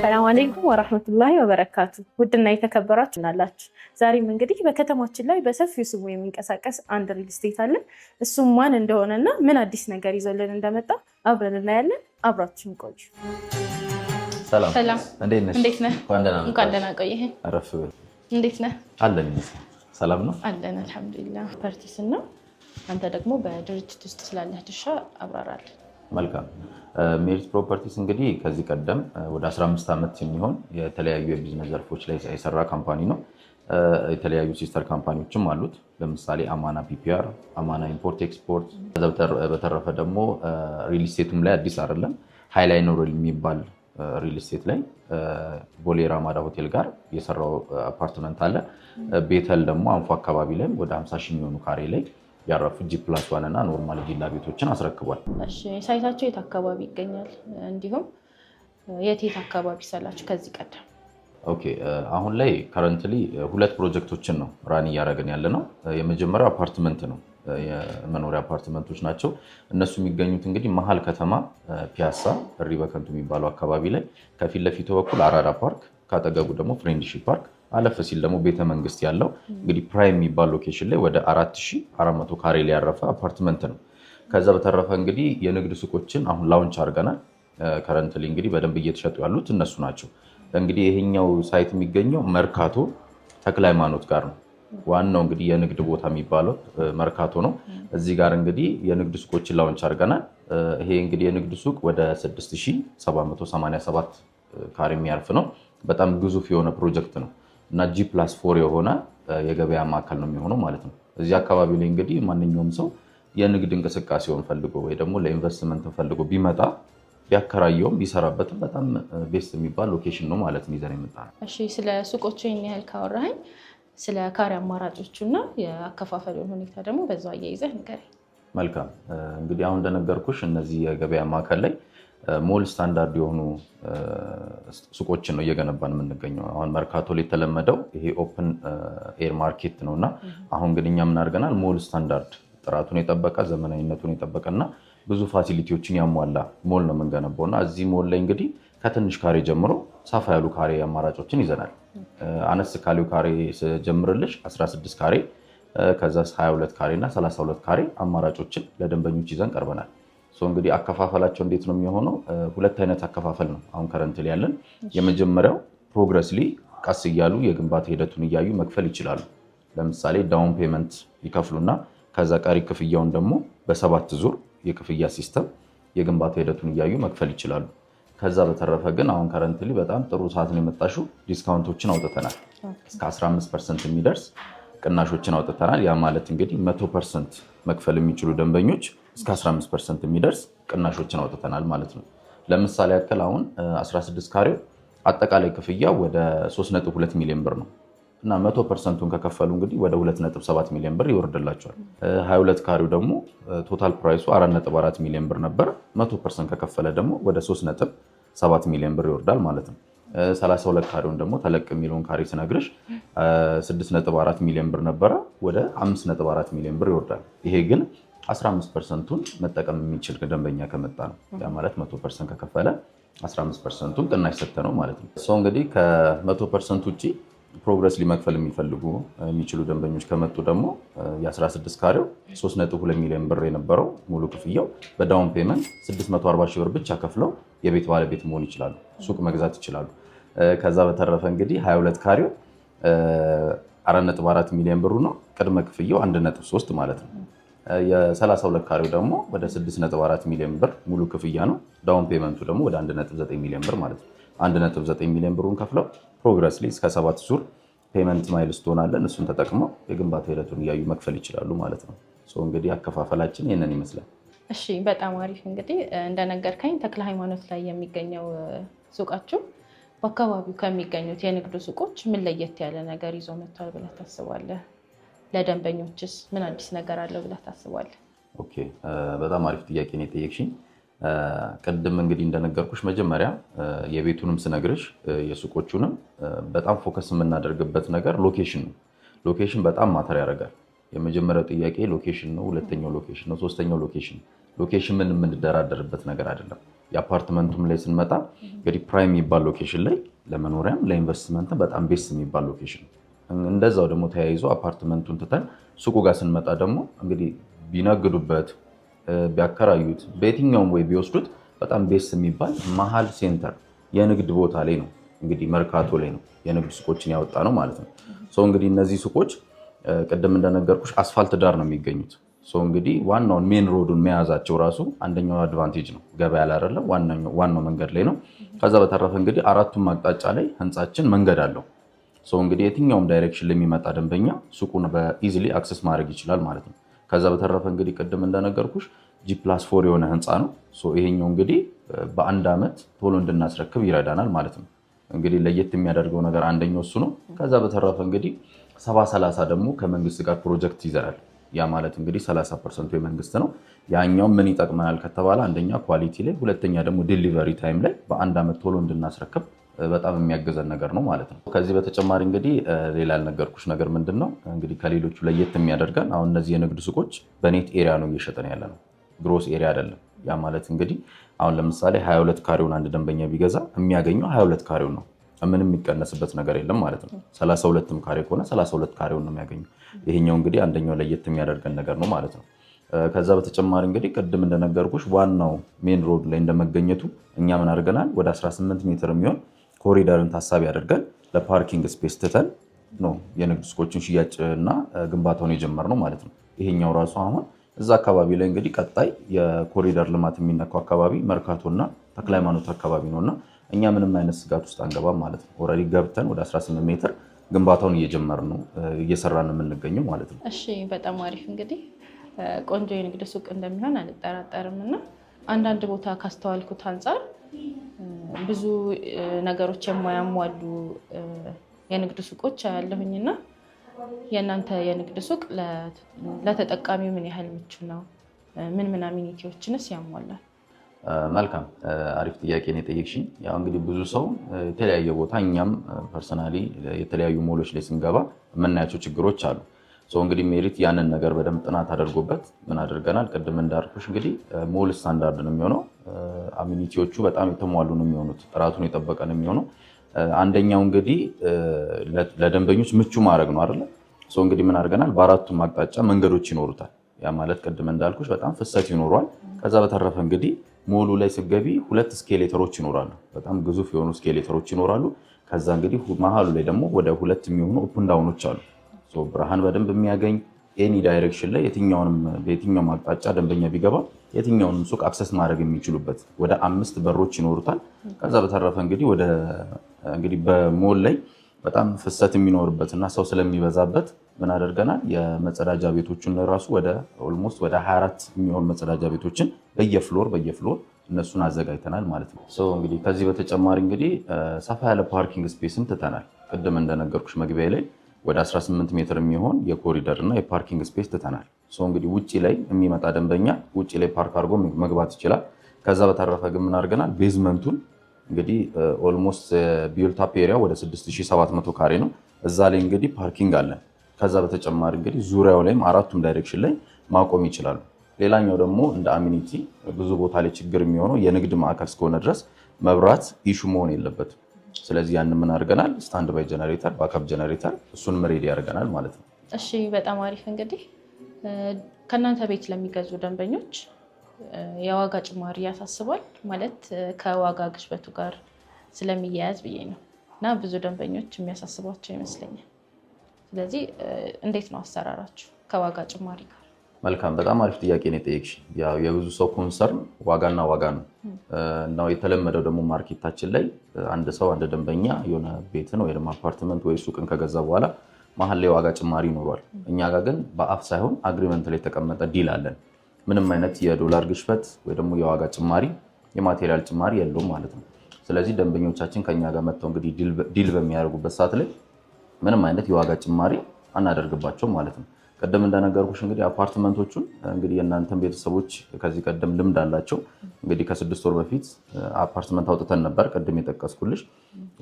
ሰላም አለይኩም ወራህመቱላሂ ወበረካቱ። ውድና የተከበራችሁ ናላችሁ፣ ዛሬም እንግዲህ በከተማችን ላይ በሰፊው ስሙ የሚንቀሳቀስ አንድ ሪል ስቴት አለ። እሱም ማን እንደሆነና ምን አዲስ ነገር ይዞልን እንደመጣ አብረን እናያለን። አብራችሁን ቆዩ። ሰላም። ሰላም። እንዴት ነሽ? እንዴት ነህ? እንኳን ደህና እንኳን መጣሽ። ደህና ቆየህ። አረፍ በል። እንዴት ነህ? አለን ይመስገን። ሰላም ነው። አለን አልሐምዱሊላህ። Properties እና አንተ ደግሞ በድርጅት ውስጥ ስላለህ ድርሻ አብራራለን። መልካም። ሜሪት ፕሮፐርቲስ እንግዲህ ከዚህ ቀደም ወደ 15 ዓመት የሚሆን የተለያዩ የቢዝነስ ዘርፎች ላይ የሰራ company ነው። የተለያዩ sister company ዎችም አሉት። ለምሳሌ አማና ፒፒአር፣ አማና ኢምፖርት ኤክስፖርት። ከዛ በተረፈ ደግሞ ሪል ስቴቱም ላይ አዲስ አይደለም። ሃይላይን የሚባል ሪል ስቴት ላይ ቦሌ ራማዳ ሆቴል ጋር የሰራው አፓርትመንት አለ። ቤተል ደግሞ አንፎ አካባቢ ላይም ወደ 50 ሺህ የሚሆኑ ካሬ ላይ ያረፉ G+1 እና normal ቪላ ቤቶችን አስረክቧል። እሺ፣ site ኣችሁ የት አካባቢ ይገኛል? እንዲሁም የት የት አካባቢ ሰራችሁ ከዚህ ቀደም? Okay፣ አሁን ላይ currently ሁለት ፕሮጀክቶችን ነው run እያደረግን ያለ ነው። የመጀመሪያው አፓርትመንት ነው፣ የመኖሪያ አፓርትመንቶች ናቸው። እነሱ የሚገኙት እንግዲህ መሀል ከተማ ፒያሳ እሪ በከንቱ የሚባለው አካባቢ ላይ ከፊት ለፊቱ በኩል አራዳ ፓርክ፣ ካጠገቡ ደግሞ ፍሬንድሺፕ ፓርክ፣ አለፍ ሲል ደግሞ ቤተ መንግስት ያለው እንግዲህ prime የሚባል location ላይ ወደ 4400 ካሬ ላይ ያረፈ አፓርትመንት ነው። ከዛ በተረፈ እንግዲህ የንግድ ሱቆችን አሁን launch አድርገናል። Currently እንግዲህ በደንብ እየተሸጡ ያሉት እነሱ ናቸው። እንግዲህ ይሄኛው site የሚገኘው መርካቶ ተክለ ሃይማኖት ጋር ነው። ዋናው እንግዲህ የንግድ ቦታ የሚባለው መርካቶ ነው። እዚህ ጋር እንግዲህ የንግድ ሱቆችን launch አድርገናል። ይሄ እንግዲህ የንግድ ሱቅ ወደ 6787 ካሬ የሚያርፍ ነው። በጣም ግዙፍ የሆነ ፕሮጀክት ነው እና G+4 የሆነ የገበያ ማዕከል ነው የሚሆነው ማለት ነው። እዚህ አካባቢ ላይ እንግዲህ ማንኛውም ሰው የንግድ እንቅስቃሴውን ፈልጎ ወይ ደግሞ ለኢንቨስትመንት ፈልጎ ቢመጣ ቢያከራየውም ቢሰራበትም በጣም best የሚባል location ነው ማለት ነው ይዘን የመጣ ነው። እሺ፣ ስለ ሱቆቹ ይህን ያህል ካወራኸኝ ስለ ካሬ አማራጮቹ እና የአከፋፈሉን ሁኔታ ደግሞ በዛው አያይዘህ ንገረኝ። መልካም። እንግዲህ አሁን እንደነገርኩሽ እነዚህ የገበያ ማዕከል ላይ mall standard የሆኑ ሱቆችን ነው እየገነባን የምንገኘው። አሁን መርካቶ ላይ የተለመደው ይሄ open air market ነው እና አሁን ግን እኛ ምን አድርገናል? Mall standard ጥራቱን የጠበቀ፣ ዘመናዊነቱን የጠበቀ እና ብዙ facility ዎችን ያሟላ ሞል ነው የምንገነባው እና እዚህ ሞል ላይ እንግዲህ ከትንሽ ካሬ ጀምሮ ሰፋ ያሉ ካሬ አማራጮችን ይዘናል። አነስ ካለው ካሬ ስጀምርልሽ 16 ካሬ፣ ከዛ 22 ካሬ እና 32 ካሬ አማራጮችን ለደንበኞች ይዘን ቀርበናል። So እንግዲህ አከፋፈላቸው እንዴት ነው የሚሆነው? ሁለት አይነት አከፋፈል ነው አሁን currently ያለን። የመጀመሪያው progressively ቀስ እያሉ የግንባታ ሂደቱን እያዩ መክፈል ይችላሉ። ለምሳሌ down payment ይከፍሉና ከዛ ቀሪ ክፍያውን ደግሞ በሰባት ዙር የክፍያ system የግንባታ ሂደቱን እያዩ መክፈል ይችላሉ። ከዛ በተረፈ ግን አሁን currently በጣም ጥሩ ሰዓት ነው የመጣሽው። Discount ኦችን አውጥተናል። እስከ 15% የሚደርስ ቅናሾችን አውጥተናል። ያ ማለት እንግዲህ 100% መክፈል የሚችሉ ደንበኞች እስከ 15% የሚደርስ ቅናሾችን አውጥተናል ማለት ነው። ለምሳሌ ያክል አሁን 16 ካሬው አጠቃላይ ክፍያው ወደ 3.2 ሚሊዮን ብር ነው እና 100% ኡን ከከፈሉ እንግዲህ ወደ 2.7 ሚሊዮን ብር ይወርድላቸዋል። 22 ካሬው ደግሞ total price ኡ 4.4 ሚሊዮን ብር ነበር። 100% ከከፈለ ደግሞ ወደ 3.7 ሚሊዮን ብር ይወርዳል ማለት ነው። 32 ካሬውን ደግሞ ተለቅ የሚለውን ካሬ ስነግርሽ 6.4 ሚሊዮን ብር ነበረ፣ ወደ 5.4 ሚሊዮን ብር ይወርዳል። ይሄ ግን 15% ኡን መጠቀም የሚችል ደንበኛ ከመጣ ነው። ያ ማለት 100% ከከፈለ 15% ኡን ቅናሽ ሰጥተነው ማለት ነው። So እንግዲህ ከ100% ውጭ progressively መክፈል የሚፈልጉ የሚችሉ ደንበኞች ከመጡ ደግሞ የ16 ካሬው 3.2 ሚሊዮን ብር የነበረው ሙሉ ክፍያው በ down payment 640 ሺህ ብር ብቻ ከፍለው የቤት ባለቤት መሆን ይችላሉ። ሱቅ መግዛት ይችላሉ። ከዛ በተረፈ እንግዲህ 22 ካሬው 4.4 ሚሊዮን ብሩ ነው። ቅድመ ክፍያው 1.3 ማለት ነው። የ32 ካሬው ደግሞ ወደ 6.4 ሚሊዮን ብር ሙሉ ክፍያ ነው። Down payment ኡ ደግሞ ወደ 1.9 ሚሊዮን ብር ማለት ነው። 1.9 ሚሊዮን ብሩን ከፍለው progressively እስከ ሰባት ዙር payment milestone አለን። እሱን ተጠቅመው የግንባታ ሂደቱን እያዩ መክፈል ይችላሉ ማለት ነው። እንግዲህ አከፋፈላችን ይህንን ይመስላል። እሺ፣ በጣም አሪፍ። እንግዲህ እንደነገርከኝ ተክለ ሃይማኖት ላይ የሚገኘው ሱቃችሁ በአካባቢው ከሚገኙት የንግድ ሱቆች ምን ለየት ያለ ነገር ይዞ መጥቷል ብለህ ታስባለህ? ለደንበኞችስ ምን አዲስ ነገር አለው ብለህ ታስባለህ? Okay፣ በጣም አሪፍ ጥያቄ ነው የጠየቅሽኝ። ቅድም እንግዲህ እንደነገርኩሽ መጀመሪያ የቤቱንም ስነግርሽ የሱቆቹንም በጣም focus የምናደርግበት ነገር location ነው። Location በጣም matter ያደርጋል። የመጀመሪያው ጥያቄ location ነው። ሁለተኛው location ነው። ሶስተኛው location። Location ምን የምንደራደርበት ነገር አይደለም። የአፓርትመንቱም ላይ ስንመጣ እንግዲህ prime የሚባል location ላይ ለመኖሪያም ለኢንቨስትመንትም በጣም best የሚባል location ነው። እንደዛው ደግሞ ተያይዞ አፓርትመንቱን ትተን ሱቁ ጋር ስንመጣ ደግሞ እንግዲህ ቢነግዱበት፣ ቢያከራዩት፣ በየትኛውም ወይ ቢወስዱት በጣም best የሚባል መሀል center የንግድ ቦታ ላይ ነው፣ እንግዲህ መርካቶ ላይ ነው የንግድ ሱቆችን ያወጣነው ማለት ነው። So እንግዲህ እነዚህ ሱቆች ቅድም እንደነገርኩሽ አስፋልት ዳር ነው የሚገኙት። So እንግዲህ ዋናውን main road ኡን መያዛቸው ራሱ አንደኛው advantage ነው። ገበያ ላይ አይደለም፣ ዋናው መንገድ ላይ ነው። ከዛ በተረፈ እንግዲህ አራቱም አቅጣጫ ላይ ህንፃችን መንገድ አለው። So እንግዲህ የትኛውም direction ለሚመጣ ደንበኛ ሱቁን በ easily access ማድረግ ይችላል ማለት ነው። ከዛ በተረፈ እንግዲህ ቅድም እንደነገርኩሽ G+4 የሆነ ህንፃ ነው። So ይሄኛው እንግዲህ በአንድ ዓመት ቶሎ እንድናስረክብ ይረዳናል ማለት ነው። እንግዲህ ለየት የሚያደርገው ነገር አንደኛው እሱ ነው። ከዛ በተረፈ እንግዲህ 70/30 ደግሞ ከመንግስት ጋር ፕሮጀክት ይዘናል። ያ ማለት እንግዲህ 30% የመንግስት ነው። ያኛው ምን ይጠቅመናል ከተባለ አንደኛ quality ላይ፣ ሁለተኛ ደግሞ delivery time ላይ በአንድ ዓመት ቶሎ እንድናስረክብ በጣም የሚያግዘን ነገር ነው ማለት ነው። ከዚህ በተጨማሪ እንግዲህ ሌላ ያልነገርኩሽ ነገር ምንድን ነው፣ እንግዲህ ከሌሎቹ ለየት የሚያደርገን አሁን እነዚህ የንግድ ሱቆች በ net area ነው እየሸጥን ያለነው፣ gross area አይደለም። ያ ማለት እንግዲህ አሁን ለምሳሌ 22 ካሬውን አንድ ደንበኛ ቢገዛ የሚያገኘው 22 ካሬውን ነው። ምንም የሚቀነስበት ነገር የለም ማለት ነው። 32ም ካሬ ከሆነ 32 ካሬውን ነው የሚያገኘው። ይሄኛው እንግዲህ አንደኛው ለየት የሚያደርገን ነገር ነው ማለት ነው። ከዛ በተጨማሪ እንግዲህ ቅድም እንደነገርኩሽ ዋናው main road ላይ እንደመገኘቱ እኛ ምን አድርገናል? ወደ 18 ሜትር የሚሆን ኮሪደርን ታሳቢ አድርገን ለ parking space ትተን ነው የንግድ ሱቆችን ሽያጭ እና ግንባታውን የጀመርነው ማለት ነው። ይሄኛው ራሱ አሁን እዛ አካባቢ ላይ እንግዲህ ቀጣይ የኮሪደር ልማት የሚነካው አካባቢ መርካቶና ተክለ ሃይማኖት አካባቢ ነው እና እኛ ምንም አይነት ስጋት ውስጥ አንገባም ማለት ነው። Already ገብተን ወደ 18 ሜትር ግንባታውን እየጀመርን ነው፣ እየሰራን የምንገኘው ማለት ነው። እሺ፣ በጣም አሪፍ። እንግዲህ ቆንጆ የንግድ ሱቅ እንደሚሆን አልጠራጠርም እና አንዳንድ ቦታ ካስተዋልኩት አንጻር ብዙ ነገሮች የማያሟሉ የንግድ ሱቆች አያለሁኝ እና የእናንተ የንግድ ሱቅ ለተጠቃሚው ምን ያህል ምቹ ነው? ምን ምን amenity ዎችንስ ያሟላል? መልካም፣ አሪፍ ጥያቄ ነው የጠየቅሽኝ። ያው እንግዲህ ብዙ ሰው የተለያየ ቦታ፣ እኛም personally የተለያዩ ሞሎች ላይ ስንገባ የምናያቸው ችግሮች አሉ። So እንግዲህ ሜሪት ያንን ነገር በደንብ ጥናት አድርጎበት ምን አድርገናል? ቅድም እንዳልኩሽ እንግዲህ mall standard ነው የሚሆነው። Amenity ዎቹ በጣም የተሟሉ ነው የሚሆኑት፣ ጥራቱን የጠበቀ ነው የሚሆነው። አንደኛው እንግዲህ ለደንበኞች ምቹ ማድረግ ነው አይደለ? So እንግዲህ ምን አድርገናል? በአራቱም አቅጣጫ መንገዶች ይኖሩታል። ያ ማለት ቅድም እንዳልኩሽ በጣም ፍሰት ይኖረዋል። ከዛ በተረፈ እንግዲህ ሞሉ ላይ ስትገቢ ሁለት escalator ኦች ይኖራሉ። በጣም ግዙፍ የሆኑ escalator ኦች ይኖራሉ። ከዛ እንግዲህ መሀሉ ላይ ደግሞ ወደ ሁለት የሚሆኑ up and down ኦች አሉ። So ብርሃን በደንብ የሚያገኝ፣ any direction ላይ የትኛውንም በየትኛውም አቅጣጫ ደንበኛ ቢገባ የትኛውንም ሱቅ access ማድረግ የሚችሉበት ወደ አምስት በሮች ይኖሩታል። ከዛ በተረፈ እንግዲህ ወደ እንግዲህ በሞል ላይ በጣም ፍሰት የሚኖርበት እና ሰው ስለሚበዛበት ምን አድርገናል? የመጸዳጃ ቤቶችን ራሱ ወደ almost ወደ 24 የሚሆኑ መጸዳጃ ቤቶችን በየ floor እነሱን አዘጋጅተናል ማለት ነው። So እንግዲህ ከዚህ በተጨማሪ እንግዲህ ሰፋ ያለ parking space ም ትተናል። ቅድም እንደነገርኩሽ መግቢያ ላይ ወደ 18 ሜትር የሚሆን የኮሪደር እና የ parking space ትተናል። So እንግዲህ ውጭ ላይ የሚመጣ ደንበኛ ውጭ ላይ ፓርክ አድርጎ መግባት ይችላል። ከዛ በተረፈ ግን ምን አድርገናል? Basement ኡን እንግዲህ almost built up area ወደ 6700 ካሬ ነው። እዛ ላይ እንግዲህ parking አለን። ከዛ በተጨማሪ እንግዲህ ዙሪያው ላይም አራቱም direction ላይ ማቆም ይችላሉ። ሌላኛው ደግሞ እንደ amenity ብዙ ቦታ ላይ ችግር የሚሆነው የንግድ ማዕከል እስከሆነ ድረስ መብራት issue መሆን የለበትም። ስለዚህ ያን ምን አድርገናል? Stand by generator፣ backup generator እሱንም ready አድርገናል ማለት ነው። እሺ፣ በጣም አሪፍ። እንግዲህ ከእናንተ ቤት ለሚገዙ ደንበኞች የዋጋ ጭማሪ ያሳስባል? ማለት ከዋጋ ግሽበቱ ጋር ስለሚያያዝ ብዬ ነው እና ብዙ ደንበኞች የሚያሳስቧቸው ይመስለኛል። ስለዚህ እንዴት ነው አሰራራችሁ ከዋጋ ጭማሪ ጋር? መልካም፣ በጣም አሪፍ ጥያቄ ነው የጠየቅሽ። ያው የብዙ ሰው concern ዋጋና ዋጋ ነው እና የተለመደው ደግሞ market ኣችን ላይ አንድ ሰው፣ አንድ ደንበኛ የሆነ ቤትን ወይ ደግሞ አፓርትመንት ወይ ሱቅን ከገዛ በኋላ መሀል ላይ ዋጋ ጭማሪ ይኖረዋል። እኛ ጋር ግን በአፍ ሳይሆን agreement ላይ የተቀመጠ deal አለን። ምንም አይነት የዶላር ግሽበት ወይ ደግሞ የዋጋ ጭማሪ፣ የ material ጭማሪ የለውም ማለት ነው። ስለዚህ ደንበኞቻችን ከኛ ጋር መጥተው እንግዲህ deal በሚያደርጉበት ሰዓት ላይ ምንም አይነት የዋጋ ጭማሪ አናደርግባቸውም ማለት ነው። ቅድም እንደነገርኩሽ እንግዲህ አፓርትመንቶቹን እንግዲህ የእናንተን ቤተሰቦች ከዚህ ቀደም ልምድ አላቸው። እንግዲህ ከ6 ወር በፊት አፓርትመንት አውጥተን ነበር። ቅድም የጠቀስኩልሽ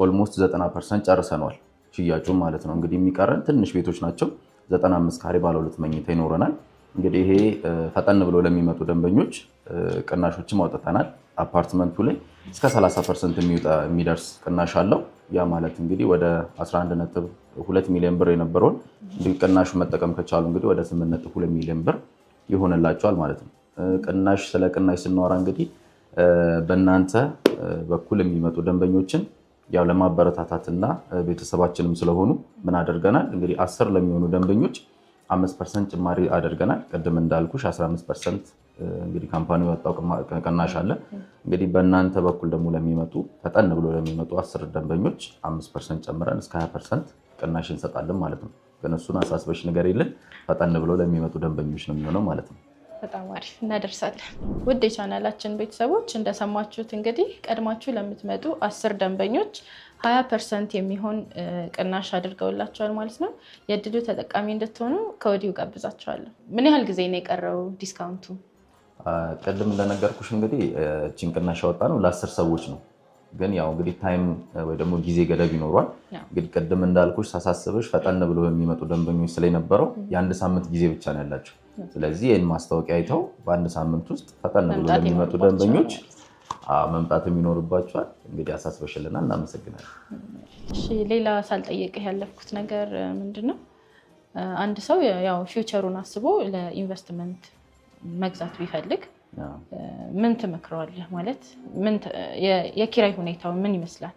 almost 90% ጨርሰነዋል ሽያጩን ማለት ነው። እንግዲህ የሚቀረን ትንሽ ቤቶች ናቸው። 95 ካሬ ባለ ሁለት መኝታ ይኖረናል። እንግዲህ ይሄ ፈጠን ብሎ ለሚመጡ ደንበኞች ቅናሾችም አውጥተናል። አፓርትመንቱ ላይ እስከ 30% የሚደርስ ቅናሽ አለው። ያ ማለት እንግዲህ ወደ 11.2 ሚሊዮን ብር የነበረውን ቅናሹ መጠቀም ከቻሉ እንግዲህ ወደ 8.2 ሚሊዮን ብር ይሆንላቸዋል ማለት ነው። ቅናሽ ስለ ቅናሽ ስናወራ እንግዲህ በእናንተ በኩል የሚመጡ ደንበኞችን ያው ለማበረታታትና ቤተሰባችንም ስለሆኑ ምን አድርገናል እንግዲህ 10 ለሚሆኑ ደንበኞች 5% ጭማሪ አድርገናል። ቅድም እንዳልኩሽ 15% እንግዲህ company ያወጣው ቅናሽ አለ። እንግዲህ በእናንተ በኩል ደግሞ ለሚመጡ ፈጠን ብሎ ለሚመጡ 10 ደንበኞች 5% ጨምረን እስከ 20% ቅናሽ እንሰጣለን ማለት ነው። ግን እሱን አሳስበሽ ንገሪልን፣ ፈጠን ብሎ ለሚመጡ ደንበኞች ነው የሚሆነው ማለት ነው። በጣም አሪፍ፣ እናደርሳለን። ውድ የቻናላችን ቤተሰቦች፣ እንደሰማችሁት እንግዲህ ቀድማችሁ ለምትመጡ 10 ደንበኞች 20% የሚሆን ቅናሽ አድርገውላቸዋል ማለት ነው። የእድሉ ተጠቃሚ እንድትሆኑ ከወዲሁ ጋብዛችኋለሁ። ምን ያህል ጊዜ ነው የቀረው discount ኡ? ቅድም እንደነገርኩሽ እንግዲህ እቺን ቅናሽ ያወጣነው ለ10 ሰዎች ነው። ግን ያው እንግዲህ time ወይ ደግሞ ጊዜ ገደብ ይኖሯል። እንግዲህ ቅድም እንዳልኩሽ ሳሳስብሽ ፈጠን ብሎ የሚመጡ ደንበኞች ስለነበረው የአንድ ሳምንት ጊዜ ብቻ ነው ያላቸው። ስለዚህ ይህን ማስታወቂያ አይተው በአንድ ሳምንት ውስጥ ፈጠን ብሎ ለሚመጡ ደንበኞች መምጣት የሚኖርባቸዋል። እንግዲህ አሳስበሽልናል፣ እናመሰግናለን። እሺ፣ ሌላ ሳልጠየቅህ ያለፍኩት ነገር ምንድን ነው? አንድ ሰው ያው future ኡን አስቦ ለኢንቨስትመንት መግዛት ቢፈልግ ምን ትመክረዋለህ? ማለት የኪራይ ሁኔታው ምን ይመስላል?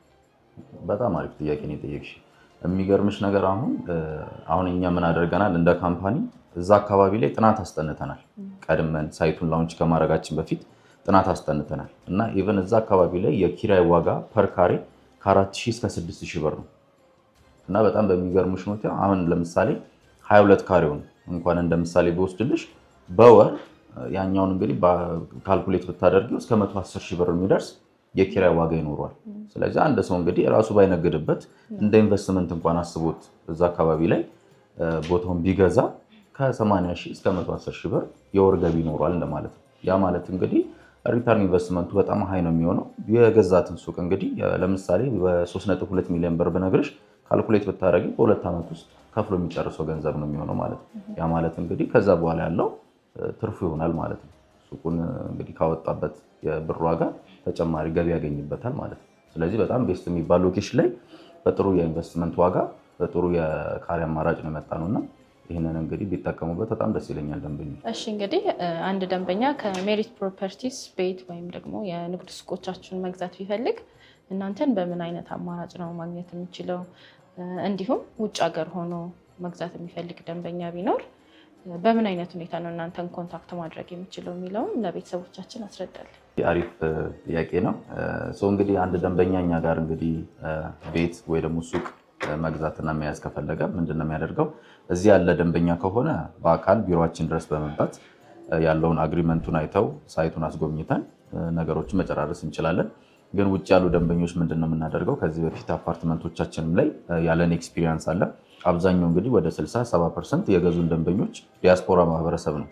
በጣም አሪፍ ጥያቄ ነው የጠየቅሽ። የሚገርምሽ ነገር አሁን እኛ ምን አድርገናል እንደ company፣ እዛ አካባቢ ላይ ጥናት አስጠንተናል። ቀድመን site ኡን launch ከማድረጋችን በፊት ጥናት አስጠንተናል እና even እዛ አካባቢ ላይ የኪራይ ዋጋ per ካሬ ከ4,000 እስከ 6,000 ብር ነው። እና በጣም በሚገርምሽ ሁኔታ አሁን ለምሳሌ 22 ካሬውን እንኳን እንደ ምሳሌ ብወስድልሽ በወር ያኛውን እንግዲህ calculate ብታደርጊው እስከ 110 ሺህ ብር የሚደርስ የኪራይ ዋጋ ይኖረዋል። ስለዚህ አንድ ሰው እንግዲህ ራሱ ባይነግድበት እንደ ኢንቨስትመንት እንኳን አስቦት እዛ አካባቢ ላይ ቦታውን ቢገዛ ከ80 ሺህ እስከ 110 ሺህ ብር የወር ገቢ ይኖረዋል እንደማለት ነው። ያ ማለት እንግዲህ return investment ኡ በጣም high ነው የሚሆነው። የገዛትን ሱቅ እንግዲህ ለምሳሌ በ3.2 ሚሊዮን ብር ብነግርሽ calculate ብታደረጊ በ2 ዓመት ውስጥ ከፍሎ የሚጨርሰው ገንዘብ ነው የሚሆነው ማለት ነው። ያ ማለት እንግዲህ ከዛ በኋላ ያለው ትርፉ ይሆናል ማለት ነው። ሱቁን እንግዲህ ካወጣበት የብር ዋጋ ተጨማሪ ገቢ ያገኝበታል ማለት ነው። ስለዚህ በጣም best የሚባል location ላይ በጥሩ የኢንቨስትመንት ዋጋ በጥሩ የካሬ አማራጭ ነው የመጣነው እና ይህንን እንግዲህ ቢጠቀሙበት በጣም ደስ ይለኛል ደንበኞች። እሺ፣ እንግዲህ አንድ ደንበኛ ከሜሪት ፕሮፐርቲስ ቤት ወይም ደግሞ የንግድ ሱቆቻችሁን መግዛት ቢፈልግ እናንተን በምን አይነት አማራጭ ነው ማግኘት የሚችለው? እንዲሁም ውጭ ሀገር ሆኖ መግዛት የሚፈልግ ደንበኛ ቢኖር በምን አይነት ሁኔታ ነው እናንተን contact ማድረግ የሚችለው የሚለውም ለቤተሰቦቻችን አስረዳለን። አሪፍ ጥያቄ ነው። እንግዲህ አንድ ደንበኛ እኛ ጋር እንግዲህ ቤት ወይ ደግሞ ሱቅ መግዛትና መያዝ ከፈለገ ምንድን ነው የሚያደርገው? እዚህ ያለ ደንበኛ ከሆነ በአካል ቢሮአችን ድረስ በመምጣት ያለውን agreement ኡን አይተው site ኡን አስጎብኝተን ነገሮችን መጨራረስ እንችላለን። ግን ውጭ ያሉ ደንበኞች ምንድን ነው የምናደርገው? ከዚህ በፊት አፓርትመንቶቻችንም ላይ ያለን experience አለ። አብዛኛው እንግዲህ ወደ 60 70% የገዙን ደንበኞች ዲያስፖራ ማህበረሰብ ነው።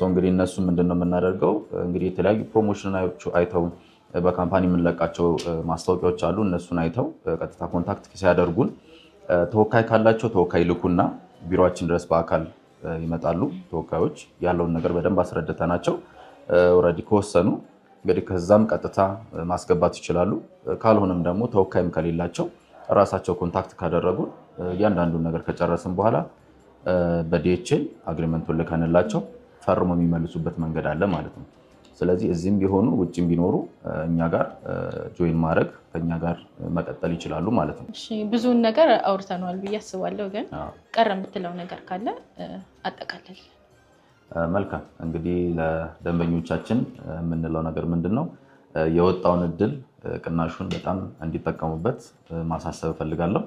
እንግዲህ እነሱ ምንድን ነው የምናደርገው? እንግዲህ የተለያዩ promotion አይተው በ company የምንለቃቸው ማስታወቂያዎች አሉ። እነሱን አይተው ቀጥታ contact ሲያደርጉን ተወካይ ካላቸው ተወካይ ልኩና ቢሮአችን ድረስ በአካል ይመጣሉ። ተወካዮች ያለውን ነገር በደንብ አስረድተናቸው already ከወሰኑ እንግዲህ ከዛም ቀጥታ ማስገባት ይችላሉ። ካልሆነም ደግሞ ተወካይም ከሌላቸው ራሳቸው contact ካደረጉን እያንዳንዱን ነገር ከጨረስን በኋላ በ DHL agreement ኡን ልከንላቸው ፈርሞ የሚመልሱበት መንገድ አለ ማለት ነው። ስለዚህ እዚህም ቢሆኑ ውጭም ቢኖሩ እኛ ጋር join ማድረግ ከኛ ጋር መቀጠል ይችላሉ ማለት ነው። እሺ፣ ብዙውን ነገር አውርተነዋል ብዬ አስባለሁ። ግን ቀረ የምትለው ነገር ካለ አጠቃልል። መልካም፣ እንግዲህ ለደንበኞቻችን የምንለው ነገር ምንድን ነው? የወጣውን እድል ቅናሹን በጣም እንዲጠቀሙበት ማሳሰብ እፈልጋለሁ።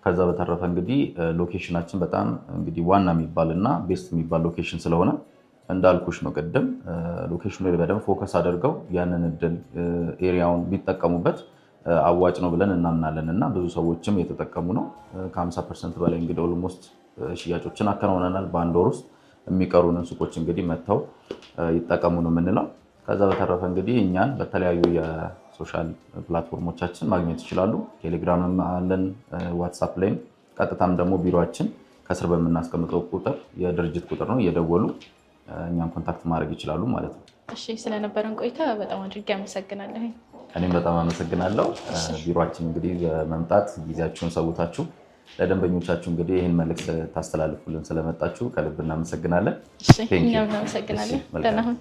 ከዛ በተረፈ እንግዲህ location ኣችን በጣም እንግዲህ ዋና የሚባል እና best የሚባል location ስለሆነ እንዳልኩሽ ነው ቅድም፣ location ኡ ላይ በደንብ focus አድርገው ያንን እድል area ውን ቢጠቀሙበት አዋጭ ነው ብለን እናምናለን እና ብዙ ሰዎችም የተጠቀሙ ነው። ከ50% በላይ እንግዲህ almost ሽያጮችን አከናውነናል በአንድ ወር ውስጥ። የሚቀሩንን ሱቆች እንግዲህ መጥተው ይጠቀሙ ነው የምንለው። ከዛ በተረፈ እንግዲህ እኛን በተለያዩ የ social platform ኦቻችን ማግኘት ይችላሉ። ቴሌግራምም አለን፣ ዋትሳፕ ላይም፣ ቀጥታም ደግሞ ቢሮአችን ከስር በምናስቀምጠው ቁጥር የድርጅት ቁጥር ነው እየደወሉ እኛን contact ማድረግ ይችላሉ ማለት ነው። እሺ፣ ስለነበረን ቆይታ በጣም አድርጌ አመሰግናለሁ። እኔም በጣም አመሰግናለሁ። ቢሮአችን እንግዲህ በመምጣት ጊዜያችሁን ሰውታችሁ ለደንበኞቻችሁ እንግዲህ ይህን መልዕክት ታስተላልፉልን ስለመጣችሁ ከልብ እናመሰግናለን። እኛም እናመሰግናለን። ደህና ሁን።